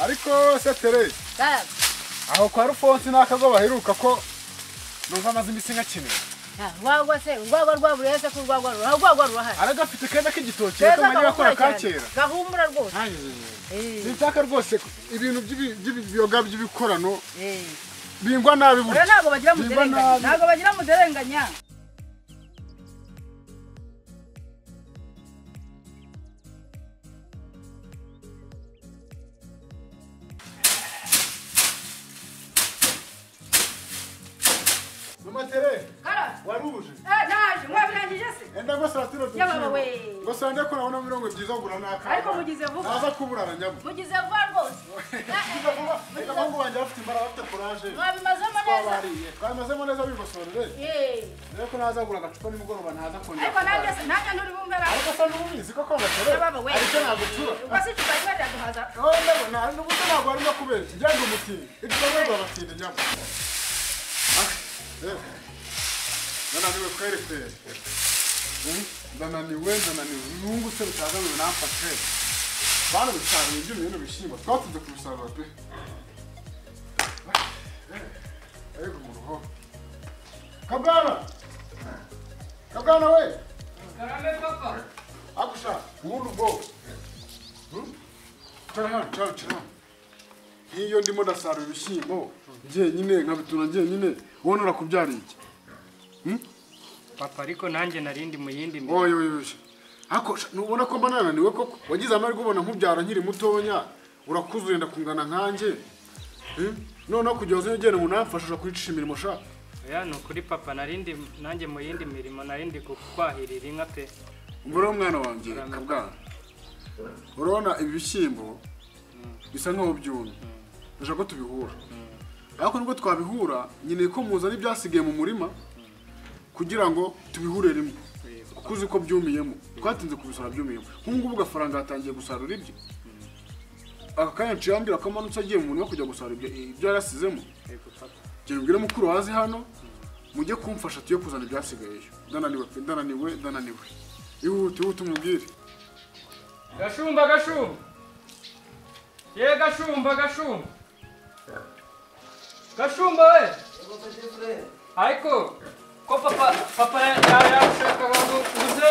Ariko se Terese, aho kwa Rufonsi nakazo baheruka ko numva amaze iminsi nkakeneye. Urwagwa se, urwagwa rwaburiye se ko urwagwa rurahari, rurahari. Aragafite keza k'igitoki kamanye bakora kakera. Gahumura rwose. Sinshaka rwose ibintu by'ibiyoga by'ibikorano. Bingwa nabi burya. Ntabwo bagira muderenganya. Ntabwo bagira muderenganya. Mama Tere, waruje? Naje, mwabirangije se? Enda gosara tiro Yababa we. Gosara ndeko nabona mirongo byiza ngura naka. Ariko mugize vuba. Naza kuburana nyabo. Mugize vuba rwose. Mugize vuba. Reka bangu banje bafite imbaraga bafite courage. Mwabimazemo neza. Twabimazemo neza bigosorere. Reko naza gura agacupa nimugoroba ntaza kongera. Ariko nanjye se nanjye nturi bumbera. Ariko sa n'ubizi koko ngatore. Yababa we. Ariko nagucura. Ubwo se icupa rimwe riraduhaza. Oh ndabona n'ubundi ntabwo arimo kubeshya. Njye umutindi. Icupa rimwe rirabatinde nyabo. Ndananiwe kweri kweri. Ndananiwe nungu se bitaza ngo namfashe. Bana bisaruye ibyo bintu bishimba twatinze kubisarura pe. Ego muruho. Kabwana. Kabwana we. Karame papa. Akusha ubundi ubwo. Chara chara chara. Iyo ndimo ndasarura ibishyimbo njyenyine nkabitura njyenyine ubona urakubyara iki? Papa ariko nanjye narindi mu yindi mirimo. Oyo oyo. Ako nubona ko mba nananiwe koko wagize amahirwe ubona nkubyara nkiri mutonya urakuze urenda kungana nkanjye. Noneho kugira ngo uzongere ngo namfashe kwicisha imirimo sha. Oya ni ukuri papa narindi nanjye mu yindi mirimo narindi kukwahirira inka pe. Umva mwana wanjye kabwana. Urabona ibi bishyimbo bisa nkaho byumye. Ndashaka ko tubihura. Ariko nubwo twabihura nyine ko muzana ibyasigaye mu murima kugira ngo tubihure rimwe. Kuko uzi ko byumiyemo. Twatinze kubisora byumiyemo. Nk'ubu ngubu gafaranga yatangiye gusarura ibye. Aka kanya nciyambira ko amanutse agiye mu murima kujya gusarura ibyo yarasizemo. Genda ubwire mukuru wazi hano mujye kumfasha tuye kuzana ibyasigayeyo. Ndananiwe pe, ndananiwe, ndananiwe. Ihute ihute umubwire. Gashumba gashumba. Ye gashumba gashumba. Gashumba we. Ariko ko papa papa yashakaga ngo uze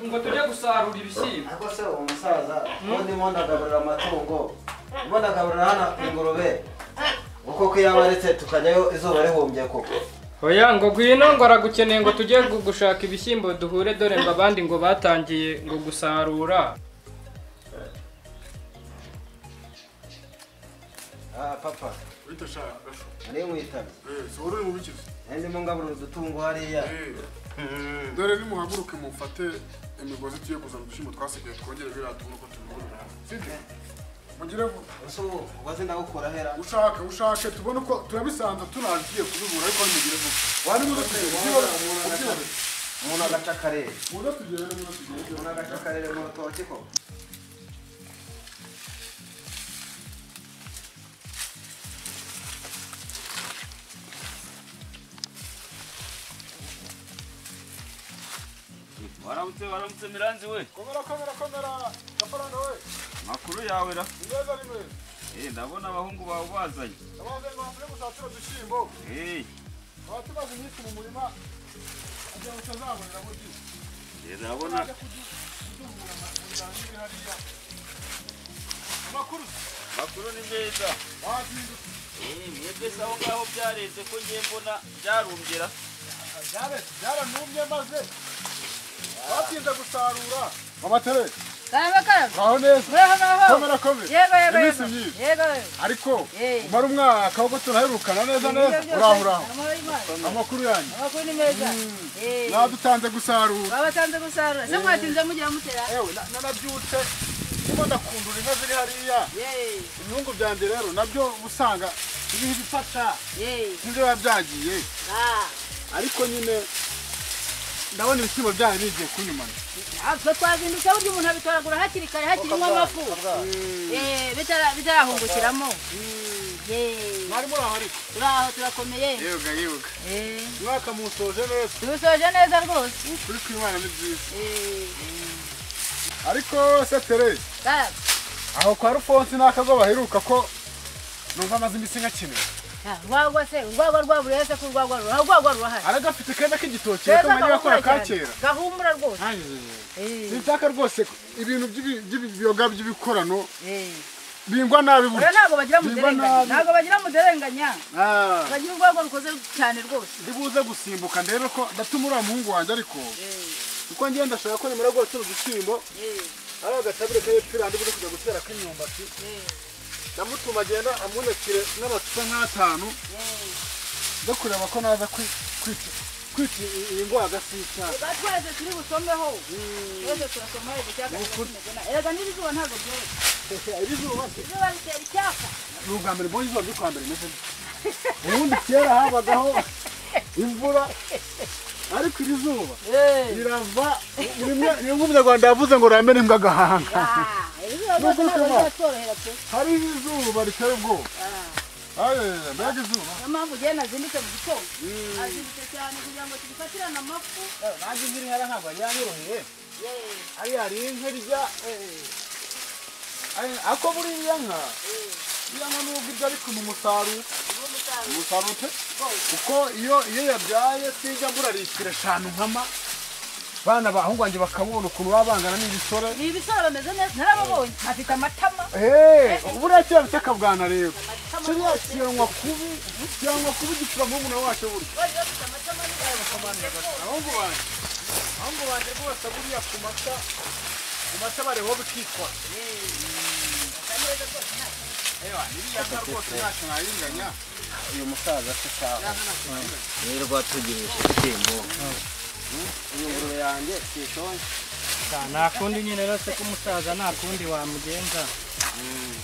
ngo tujye gusarura ibishyimbo. Ariko se uwo musaza ko ndimo ndagaburira amatungo, ndimo ndagaburira hano ingurube, uko ko yabaretse tukajyayo izuba rihumbye koko. Oya ngo gwino ngo aragukeneye ngo tujye gushaka ibishyimbo duhure dore ngo abandi ngo batangiye ngo gusarura. Ah papa. Wita sha gasho. Nari nkwitabye. So uri mu bikize. Ndimo ngaburira udutungo hariya. Dore nimuhaguruke mufate imigozi tuye kuzana udushyimbo twasigaye twongere biriya tubone uko tubigurira. Sibyo? Mugire vuba. Ese ubu ubaze ndagukora hera. Ushake ushake tubone uko turabisanza tunagiye kubibura ariko nimugire vuba. Wari muze tugere. Umuntu agaca akarere. Muze tugere muze tugere. Umuntu agaca akarere mu rutoki ko. Waramutse waramutse Miranzi we. Komera komera komera gafaranga we. Makuru yawe ra. Ni meza ni meza. Ndabona abahungu bawe bazanye. Abazanye ngo bafure gusatira udushyimbo. Abatumaze iminsi mu murima kugira ngo utazabonera mu gihe. Ndabona. Makuru. Makuru ni meza. Wazindutse. Mwebwe se aho ngaho byareze ko ngiye mbona byarumbye. Byaranumye maze. Batinze gusarura. Mama Tere. Karame karame. Aho neza. Muraho Komera komera. Yego yego. Iminsi myiza. Yego. Ariko umara umwaka wo turaherukana neza neza. Uraho uraho. Amakuru yanyu. Amakuru ni meza. Nadutanze gusarura. Babatanze gusarura. Se mwatinze mugira mutera. Ewe nanabyutse. Ndimo ndakundura inka ziri hariya. Ibihungu byanjye rero nabyo usanga ibihe bifata. Nibyo biba byagiye. Ariko nyine ndabona ibishyimbo byanyu bigiye kunyumana. Twe twazindutse burya umuntu abitoragura hakiri kare hakirimo amafu. Bitarahungukiramo. Mwari muraho ariko? Turaho turakomeye. Yego yego. Umwaka musoje neza. Tuwusoje neza rwose. Ukuri kw'Imana ni byiza. Ariko se Terese. Aho kwa Rufonsi nakazo baheruka ko numva amaze iminsi nkakeneye. Urwagwa se urwagwa rwaburiye se ko urwagwa rurahari rurahari. Aragafite keza k'igitoki reka manye bakora kakera. Gahumura rwose. Sinshaka rwose ibintu by'ibiyoga by'ibikorano. Bingwa nabi burya. Ntabwo bagira muderenganya. Ntabwo bagira muderenganya. Bagira urwagwa rukoze cyane rwose. Ndibuze gusimbuka ndebe ko ndatuma uriya muhungu wanjye ariko. Kuko ngiye ndashaka ko nimara gutera udushyimbo. Ari agatabire k'epfira ndibuze kujya gutera k'imyumbati. Ndamutuma agenda amunekire n'amacupa nk'atanu. Ndo kureba ko naza kwica iyi ngwa gasica. Twese turi busomeho. Twese turasoma icyaka kimeze na. Erega n'izuba ntabwo byoroshye. Izuba se. Izuba ritera icyaka. Ni ubwa mbere mbonye izuba ryo kwa mbere rimeze. Ubundi kera habagaho imvura ariko iri zuba rirava rimwe umunyarwanda yavuze ngo ramene imbwa agahanga. Hari izuba riteye ubwoba. Mbega izuba. Niyo mpamvu ugiye nazindutse mu gitondo. Azindutse cyane kugira ngo tugifatirane amafu. Nanjye nkiri hariya ntabwo yari yanyoroheye. Hariya hari inka irya ako buriya nka. Iriya nka nubwo irya ariko ni umusaruro. Umusaruro pe. Kuko iyo yabyaye sinjya mbura litiro 5 nkama. Bana bahungu wanjye bakabona ukuntu babangana n'ibisore. Ni ibisore bameze neza narababonye afite amatama. Buriya kiriya bita akabwana rero. Kiriya kiranywa kubi cyangwa kubi gipfura murumuna wacyo burya. Abahungu banjye rwose buriya ku mata bariho bikitwa. Iriya nka rwose ntacyo nayinganya. Uyu musaza se sawa. Nirirwa tugirisha ibishyimbo. Iyo ngurube yanjye sishonje. Nta kundi nyine rero ko umusaza nta kundi wamugenza.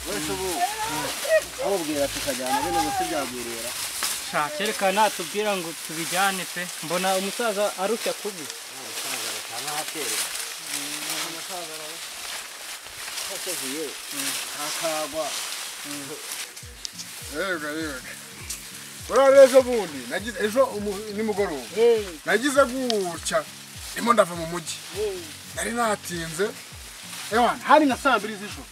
Wese ubu amubwira tukajyana bino gusa byagwirira. Kereka natubwira ngo tubijyane pe. Mbona umusaza arushya kubi. Umusaza arashaka haterera. Umusaza arahateguye hakagwa. Yego. Uriya ejo bundi nagize ejo nimugoroba nagize gutya ndimo ndava mu mujyi nari natinze hari nka saa 2 z'ijoro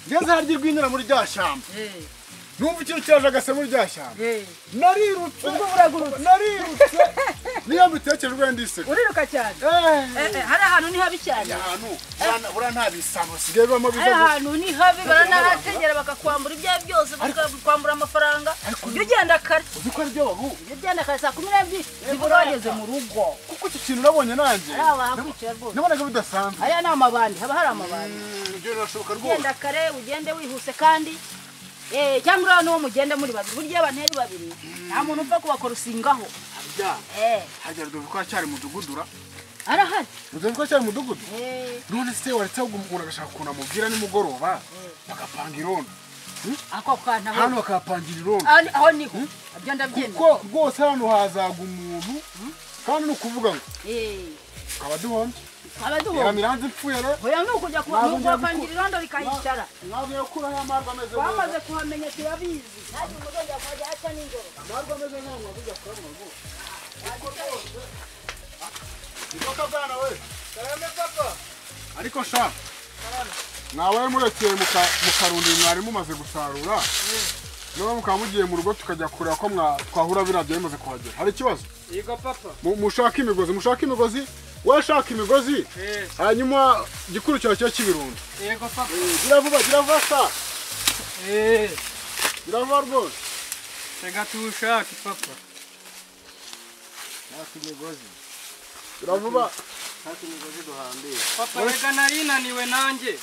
ngeze harya rw'inyura muri rya shyamba numva ikintu kirajagase muri rya shyamba narirutse narirutse niyo mbitekereje ndiseka. Uriruka cyane hari ahantu ni habi cyane. Ahantu buriya nta bisambo bisigaye bibamo biza gusa. Hari ahantu ni habi baranahategera bakakwambura ibyawe byose bakakwambura amafaranga. Ujya ugenda kare. Uzi ko ari byo bahu. Ujya ugenda kare saa 12 zibura wageze mu rugo. Kuko iki kintu nabonye nanjye. Hari abahakwicira rwose. Nabonaga bidasanzwe. Hariya ni amabandi haba hari amabandi. Ibyo birashoboka rwose. Ugenda kare ugende wihuse kandi cyangwa uriya n'uwo mugenda muri babiri burya abantu ari babiri nta muntu upfa kubakorusingaho. Hajya Rudoviko aracyari mudugudu ra? Arahari. Rudoviko aracyari mudugudu? None se waretse umuntu agashaka ukuntu amubwira nimugoroba bagapanga irondo. Ako kantu hano bakapangira irondo. Aho niho ibyo ndabyemera. Kuko rwose hano hazaga umuntu kandi ni ukuvuga ngo tukaba duhombye. Miranzi ipfuye rero. Oya ni ukujya kuhapangira irondo rikahicara. Ntabwo yakuraho amarwa ameze neza. Twamaze kuhamenya turabizi. Ntabwo muzongera kuhajya haca nijoro. Amarwa ameze neza ntabwo muzongera kuhabona rwose. Ikoka bwana we. Karame papa. Ariko sha. Nawe murekeye mukarundi mwari mumaze gusarura. Niba mukaba mugiye mu rugo tukajya kureba ko twahura biriya byari kuhagera. Hari ikibazo? Yego papa. Mushaka imigozi, mushaka imigozi. Washaka imigozi hanyuma gikuru cyawe cyo kibirundo. Yego papa. Gira vuba sa. Gira vuba rwose. Reka tushake papa. Shaka imigozi. Gira vuba. Shaka imigozi duhambire. Papa reka nari naniwe nanjye.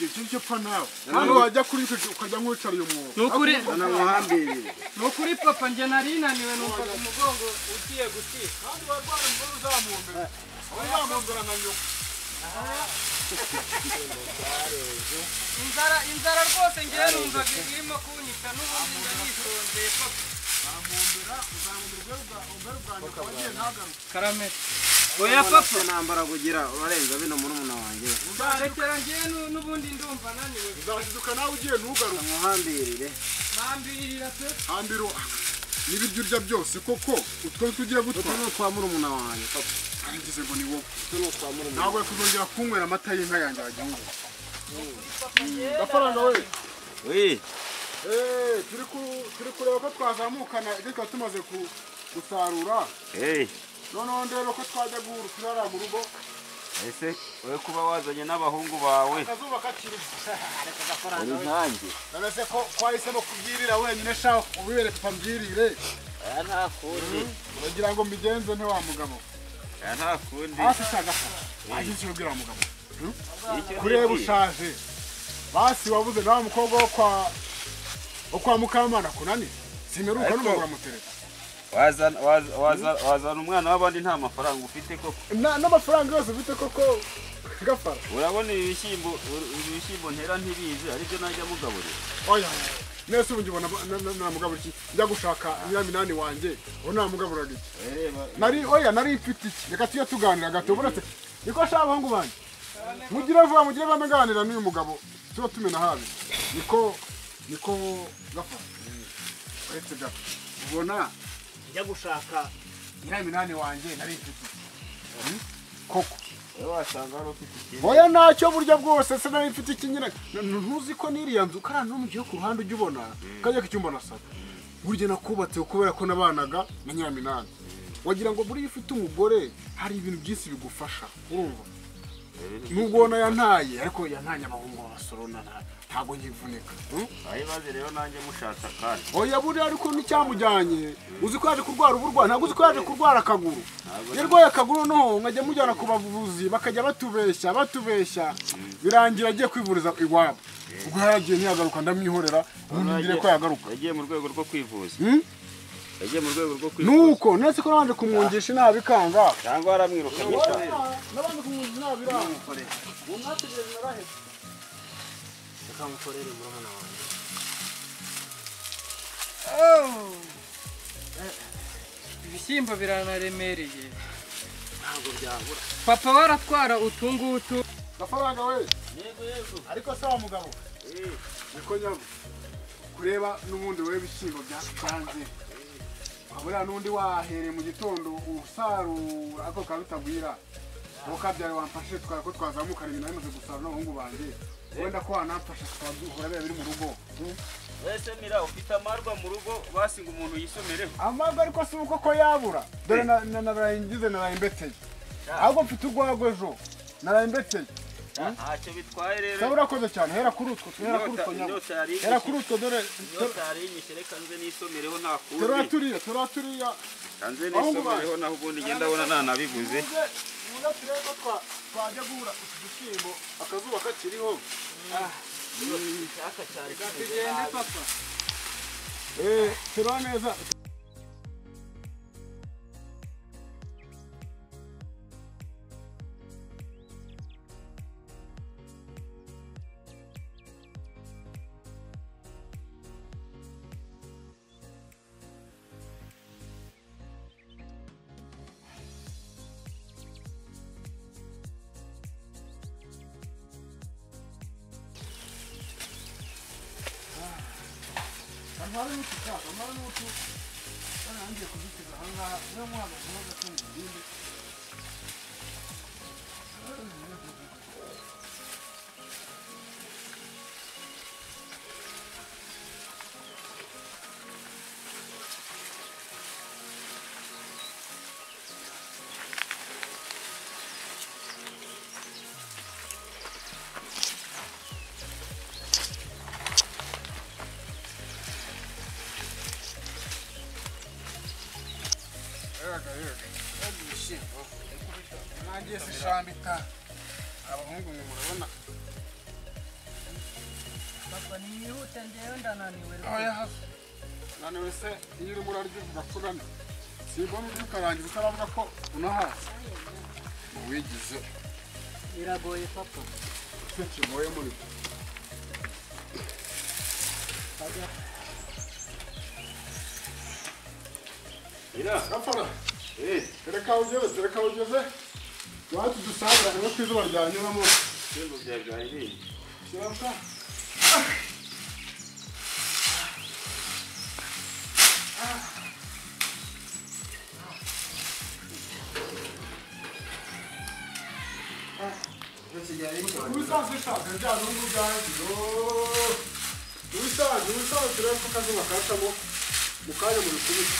Ibyo cyo pfa nawe. Hano wajya kuri ukajya nk'uwicariye umwobo. Nukuri namuhambiriye. Nukuri papa nje nari naniwe numva umugongo ugiye gucika. Kandi warwara umugore uzamumbera. Uzamumbera nka nyoko. Inzara rwose ngewe numvaga irimo kunyica n'ubundi ndanisonzeye papa. Bamumbera uzamumbera ubwa nyoko wagiye ntagaruke. Karame. Oya papa nambara kugira urarenza bino murumuna wanjye. Uzarekera ngewe n'ubundi ndumva naniwe. Uzaziduka nawe ugiye ntugaruke. Muhambirire. Hambirira pe. Hambiro n'ibiryo urya byose koko utwo tugiye gutwara. Utwo ni twa murumuna wanjye papa. Ngize ngo ni wowe. Utwo ni twa murumuna. Ntabwo yakuzongera kunywera amata y'inka yanjye wagiye. Gafaranga we. Oui. Turi kureba ko twazamukana ibyo twari tumaze gusarura. Noneho ndebe ko twajya guhura turara mu rugo. Ese wowe kuba wazanye n'abahungu bawe akazuba kakiri ariko Gafaranga we nkanjye none se ko twahisemo kubyirira wenyine sha ubibere papa mbyirire. Aya nta kundi uragira ngo mbigenze nte wa mugabo. Aya nta kundi hasi sha Gafara wagize icyo ubwira wa mugabo kureba ushaje basi wabuze nawe mukobwa wo kwa Mukamana kunani simeruka n'umugura mutereta. Wazana umwana w'abandi nta mafaranga ufite koko. N'amafaranga yose ufite koko Gafara. Urabona ibi bishyimbo ntera ntibize aribyo najya mugaburira. Oya nese ubu ngibona namugaburira iki? Njya gushaka nyiraminani wanjye ubu namugaburaga iki? Nari oya nari mfite iki? Reka tujye tuganira gato buretse niko sha abahungu banjye mugire vuba mugire bamaganira n'uyu mugabo tuba tumena habi niko Gafara. Uretse gato ubona njya gushaka nyiraminani wanjye nari mfite iki koko. Wasanga wari ufite ikindi. Oya ntacyo burya bwose se nari mfite iki nyine. Ntuzi ko n'iriya nzu kariya n'umugiye ku ruhande ujya ubona kajya k'icyumba na salo. Burya nakubatse kubera ko nabanaga na nyiraminani. Wagira ngo buriya ufite umugore hari ibintu byinshi bigufasha urumva. Nubwo ubona yantaye ariko yantanye abahungu b'abasorona ntabwo nkivunika. Ayibaze rero nanjye mushatse akandi. Oya buriya ariko n'icyamujyanye uzi ko yaje kurwara uburwayi ntabwo uzi ko yaje kurwara akaguru. Yarwaye akaguru noneho nkajya mujyana ku bavuzi bakajya batubeshya birangira agiye kwivuriza iwabo. Ubwo yaragiye ntiyagaruka ndamwihorera ubundi ngire ko yagaruka. Yagiye mu rwego rwo kwivuza. Yagiye mu rwego rwo kwivuza. Nuko nese ko nabanje kumwungisha inabi ikanga. Cyangwa waramwirukanye cyane. Nabanje kumwungisha inabi iranga. Uwo mwategereje naraheze. Reka mukorere murumuna wanjye. Ibishyimbo biranaremereye. Ntabwo byabura. Papa waratwara utungutu. Gafaranga we. Yego yego. Ariko se wa mugabo. Niko nyabo. Kureba n'ubundi wewe ibishyimbo byanze. Abura n'undi wahereye mu gitondo usarura ako kabitagwira. Wowe kabyare wamfashe twara ko twazamukana ibintu bimaze gusarura n'abahungu banjye. Wenda ko wanamfasha twaduhura biba biri mu rugo. Wese mira ufite amarwa mu rugo basinga umuntu yisomereho. Amarwa ariko si uko ko yabura. Dore narayigize narayimbeteye. Ahubwo mfite urwagwa ejo narayimbeteye. Ntacyo bitwaye rero. Sawa urakoze cyane hera kuri utwo hera kuri utwo nyabo. Hera kuri utwo dore inyota yari inyishe reka nze nisomereho nta kundi. Turaturiya. Nze nisomereho naho ubundi ngenda ndabona nanabivuze. Muze turebe ko twajya guhura utu dushyimbo akazuba kakiriho. Tugende papa. Turaba neza. Nanjye sishambika abahungu mwe murabona Papa nihute ngewe ndananiwe. Oya hafi naniwe se iyo urimo urarya uvuga ko unaniwe simbona urya ukarangiza utaravuga ko unahaze wigize biragoye papa. Icyo kigoye muri Ira Gafara. Reka ugeze iwacu dusangane no ku izuba ryanyuramo. Ibishyimbo byawe byahiye. Kirasa. Ubisanzwe shaka bya rungu byanjye. Ubisanzwe rero ko kazuba kacamo mu kanya mu bikubita.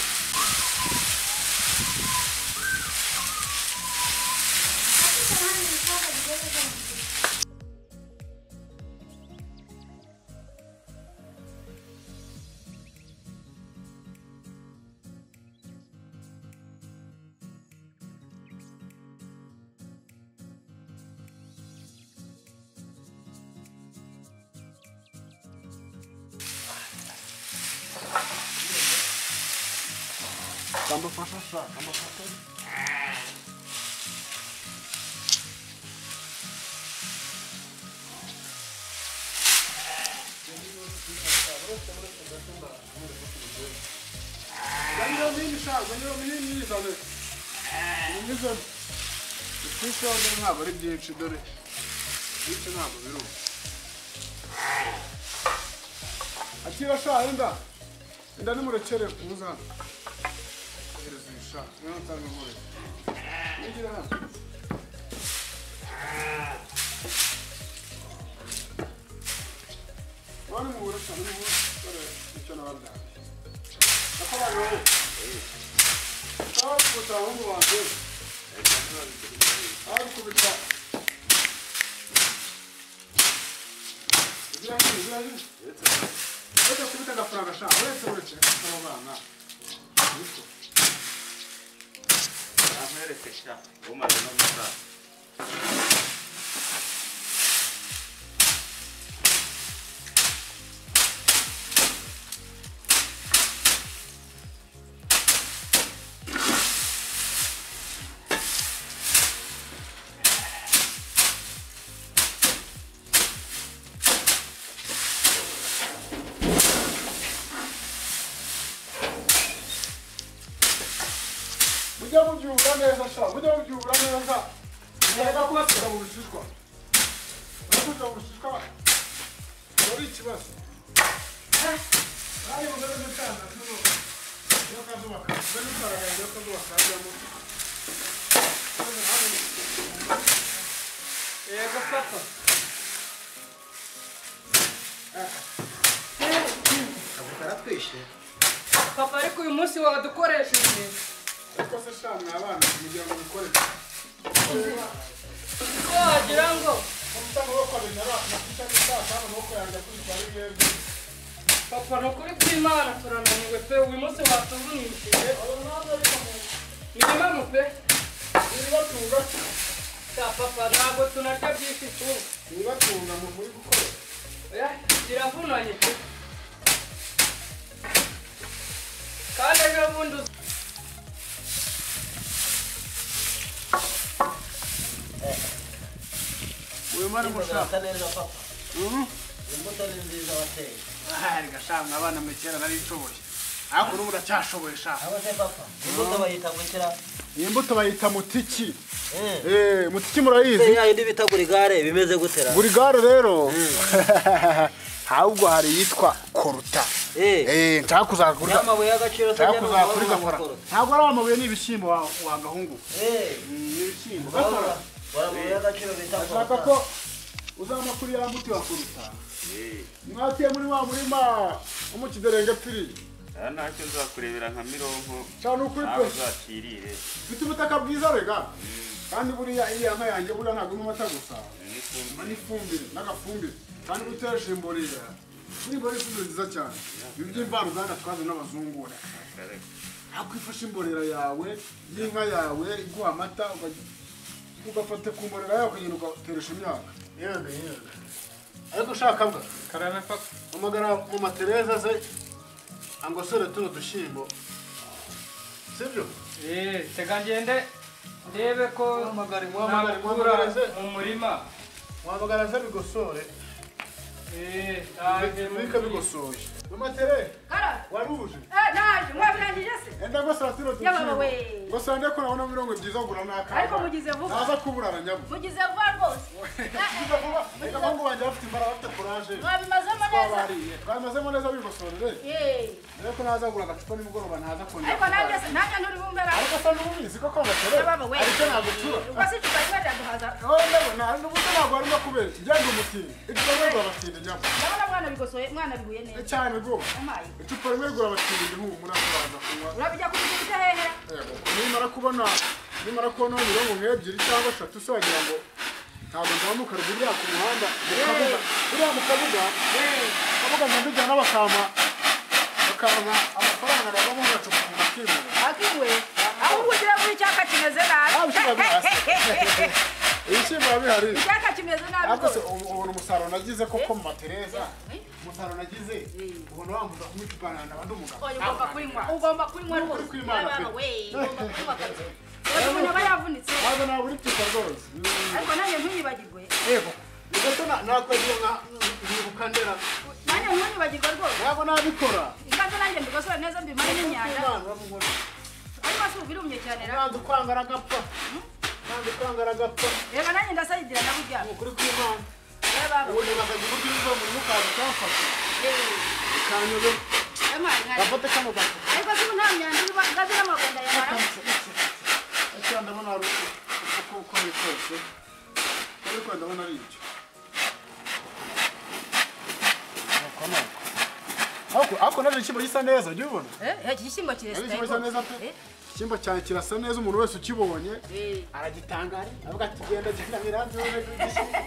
Kambafasha kambafasha. Ntabwo ari byinshi dore byinshi ntabwo biruma. Akira sha enda enda nimurekere muza hano. Mujya neza sha, mujya mubyubura neza. Neza kubasiga mu bishishwa. Mujya mu bishishwa. Muri ikibazo. Ari mu byo gutanga tuno. Yo kazuba ka. Bari karagaya yo kazuba kajyamo. Yego papa. Karatwishe. Papa ariko uyu munsi wadukoresheje. Ariko se sha mwabana mugira ngo mukore. Ko wagira ngo amaboko abiri nafite n'isaka amaboko yanjye akubita ari mwebwe. Papa ni ukuri kw'Imana turananiwe pe, uyu munsi watuvunishije. Ni pe. Nibatunga. Sha papa ntabwo tunarya byinshi tu. Nibatunga mu muri gukora. Oya biravunanye pe. Kandi ejo bundi Mushaka neza papa. Imbuto ni nziza wateye. Ah, rega mwabana mekera nari nshoboye. Ariko n'ubu uracyashoboye sha. Abo se papa. Imbuto bayita gukira. Imbuto bayita mutiki. Mutiki murayizi. Ya yindi bita gurigare bimeze gutera. Gurigare rero. Ahubwo hari yitwa koruta. Nshaka kuzakura. Amabuye y'agaciro sajya no. Ntabwo ari amabuye ni ibishyimbo wa gahungu. Ni ibishyimbo. Gakora. Amabuye y'agaciro bita koruta. Ashaka ko uzama kuri ya mbuto wa koruta. Mwatiye muri wa murima umukiderenge piri. Ntacyo nzakurebera nka mironko. Cyane ukuri pe. Uzakirire. Mfite ubutaka bwiza rega. Kandi buriya iriya nka yanjye buriya ntabwo amata gusa. N'ifumbire n'agafumbire. Kandi gutesha imborera. Kuri bari ifumbire nziza cyane. Ibi by'imvaruganda twaze n'abazungura. Hakwifasha imborera yawe, y'inka yawe iguha amata ugafata ku mborera yawe ukagenda ugateresha imyaka. Yego yego. Ariko ushaka bwa karame papa. Umagara mu matereza ze angosore tuno dushyimbo. Sibyo? Tega ngende ndebe ko muhamagare mu murima. Muhamagara ze bigosore. Ntage bika bigosoye. Mama Tere. Kara. Waruje. Naje mwabirangije se? Enda gosora tiro. Yababa we. Gosora ndeko nabona mirongo byiza gura naka. Ariko mugize vuba. Naza kuburara nyabo. Mugize vuba rwose. Mugize vuba. Reka bangu banje bafite imbaraga bafite courage. Mwabimazemo neza. Twabimazemo neza bigosorere. Eh. Reko naza gura agacupa nimugoroba ntaza kongera. Ariko nanjye nanjye nturi bumbera. Ariko sa n'ubizi koko Tere. Yababa we. Ariko nagutura. Ubwo si icupa rimwe ryaduhaza. Oh ndabona n'ubundi ntabwo arimo kubera. Njye umutindi. Icupa rimwe rigura abatindi nyabo. Ndabona mwana bigosoye mwana bihuye neza. Cyane rwose. Amaye. Icupa rimwe rigura abatindi nk'ubu muraza kunywa. Urabijya kubigura hehe? Yego. Nimara kubona mirongo nk'ebyiri cyangwa eshatu se wagira ngo ntabwo nzamuka ruguru ku muhanda mukabuga. Uriya mukabuga. Kabuga ndabijyana bakama amafaranga nabamo ngacupa mu makimwe. Akimwe. Ahubwo ugira muri cyaka kimeze nabi. Ibishyimbo bihari. Icyaka kimeze nabi. Ariko se ubona umusaruro nagize koko mu Matereza. Umusaruro nagize ubona wambuza kunywa icupa nabandi umugabo. Oya ugomba kunywa. Ugomba kunywa rwose. We ugomba kunywa kabisa. Umuntu aba yavunitse. Ntabwo nabura icupa rwose. Ariko nanjye ntuyibagirwe. Yego. Gato nakwagiye nka nkibuka ndera. Nanjye ntuyibagirwe rwose. Ntabwo nabikora. Inganzo nanjye mbigosora neza mbimare n'imyanda. Ariko si ubirumye cyane ra. Ntabwo kwangara gapfa. Ntabwo kwangara gapfa. Reba nanjye ndasayidira na burya. Ukuri kw'Imana. Reba baba. Ubundi bakajya uburyo uva mu mukaza ukamfasha. Ukanyube. Gafate kano gato. Ariko si nta myanda iba ngazi n'amagenda yamara. Icyo ndabona ari uko biri kose. Ariko ndabona ari icyo. Ako naje icyimbo gisa neza ujye ubona. Iki gishyimbo kiresita. Igishyimbo gisa neza pe. Icyimbo cyane kirasa neza umuntu wese ukibonye aragitangara avuga ati genda genda miranzi wowe igishyimbo.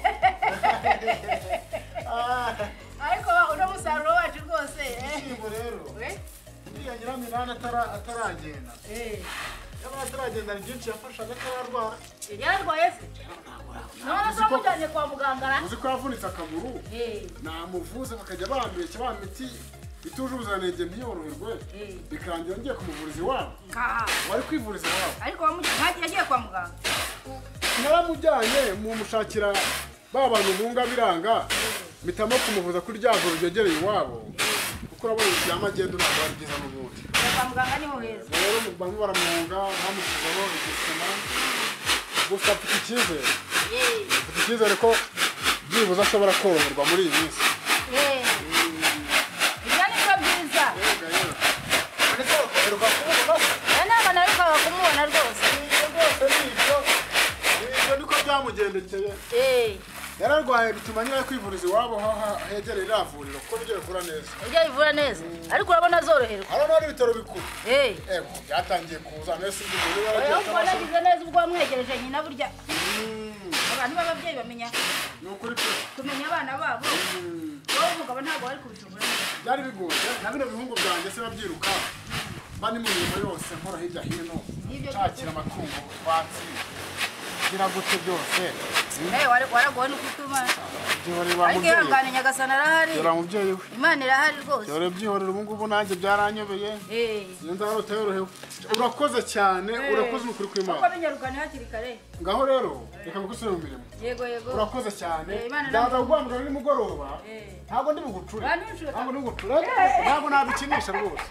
Ariko uno musaruro wacu rwose. Igishyimbo rero. Iriya nyiraminani ataragenda. Yaba ataragenda ari byinshi yafashaga atararwara. Yararwaye se? None se wamujyanye kwa muganga ra? Uzi ko yavunitse akaguru? Namuvuze bakajya bambeshya bamiti ituje ubuziranenge ntiyoroherwe bikarangira ngiye kumuvuriza iwabo. Wari kwivuriza iwabo. Ariko yagiye kwa muganga. Naramujyanye mumushakira ba bantu bunga biranga mpitamo kumuvuza kuri rya vuriro ryegereye iwabo kuko urabona ibya magendu ntabwo ari byiza n'ubundi. Kwa muganga niho heza. Rero bamwe baramuhunga bamushyizemo igisima gusa mfite icyizere. Mfite icyizere ko byibuze ashobora koroherwa muri iyi minsi. Ibyo ni byo byiza. Yego. Ntabwo kumubona rwose. Ibyo niko byamugendekeye. Yararwaye bituma nyine kwivuriza iwabo hegereye iriya vuriro kuko niryo rivura neza. Niryo rivura neza ariko urabona azoroherwa. Hano hari ibitaro bikuru. Ego byatangiye kuza nese ibyo umuntu yaragiye. Ubwo nagize neza ubwo wamwegereje nyina burya. Abantu b'ababyeyi bamenya. Ni ukuri pe. Kumenya abana babo. Wowe umugabo ntabwo wari kubishobora neza. Byari bigoye na bino bihungu byanjye se babyiruka. Mba ni mu mirimo yose nkora hirya hino. Nshakira amatungo utwatsi. Gira gute byose. Waragowe no kutuma. Ariko ihangane Nyagasani arahari. Dore umubyeyi we. Imana irahari rwose. Dore byihorera ubu ngubu nanjye byaranyobeye. Iyo nzaba utayorohewe. Urakoze cyane, urakoze ukuri kw'Imana. Kuko binyarukane hakiri kare. Ngaho rero reka ngusubire mu mirimo. Yego yego. Urakoze cyane. Ndaza kuguhamagara nimugoroba. Ntabwo ndi bugucure. Ntabwo ndi bugucure. Ntabwo nabikinisha rwose.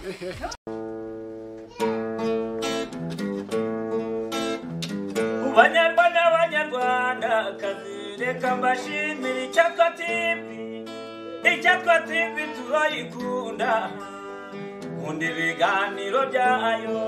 Banyarwanda banyarwandakazi reka mbashimire Icyatwa TV. Icyatwa TV turayikunda, nkunda ibiganiro byayo.